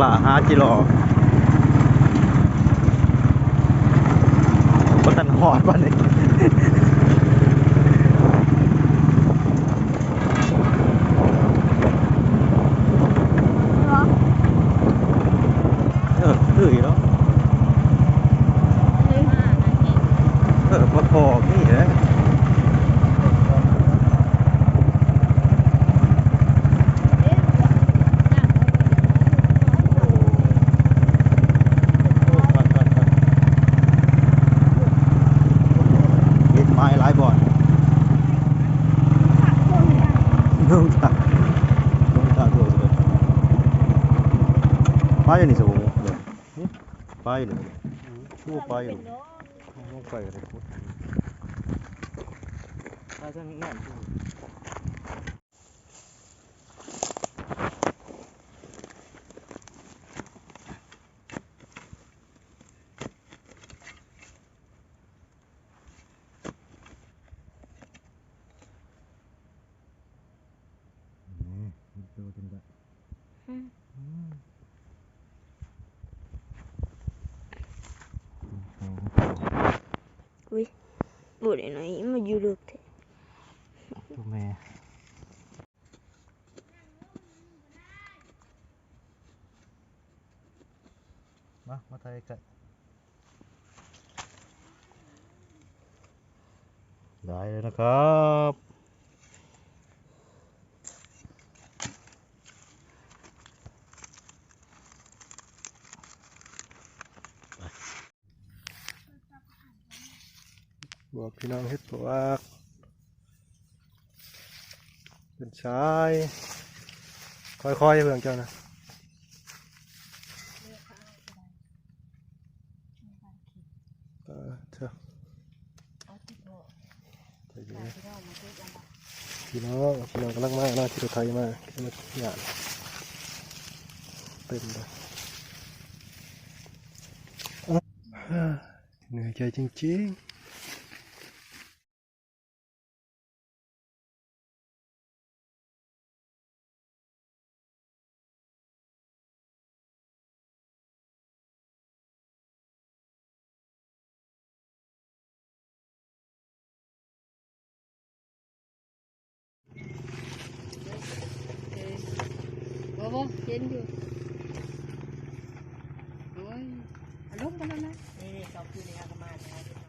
ລະ ຫາຈິລໍ ບໍ່ທັນຮອດປານໃດ. ເອີ ຄືຢູ່ເນາະ ເອີ ປາຄໍມີແຫຼະ. ເຫັນໄມ້ຫຼາຍບ່ອນ ລົງທາງ ລົງທາງໂທສະເບີດ ປາຢູ່ນີ້ສະບໍ່ ປາຢູ່ນີ້ ໂອ້ ປາຢູ່ນີ້ ລົງໄປກໍໄດ້ພຸດ ປາທາງນັ້ນ. ອຸ້ຍ ບໍ່ໄດ້ໜ້ອຍ ມາຢູ່ເລິກແທ້ ໂຕແມ່. ມາ ມາຖ່າຍໃກ້ ໄດ້ແລ້ວນະຄັບ. ບວກ ພີ່ນ້ອງ ເຮັດບວກ ເປັນສາຍ ຄ່ອຍໆ ເບິ່ງເຈົ້ານະ ເອີ ເທີ ພີ່ນ້ອງ ພີ່ນ້ອງກຳລັງມາເນາະ ຂີ່ລົດໄຖມາ ຂີ່ມາຫຍ້ານ ເຕັມເລີຍ ເອີ ເໜື່ອຍໃຈຈິງໆ. ບໍ່ ບໍ່ ເຫັນຢູ່ ໂອ້ຍ ອາລົມກັນແລ້ວນະ ນີ້ໆ ສອງຄືນນີ້ເຮົາກໍມາແລ້ວ.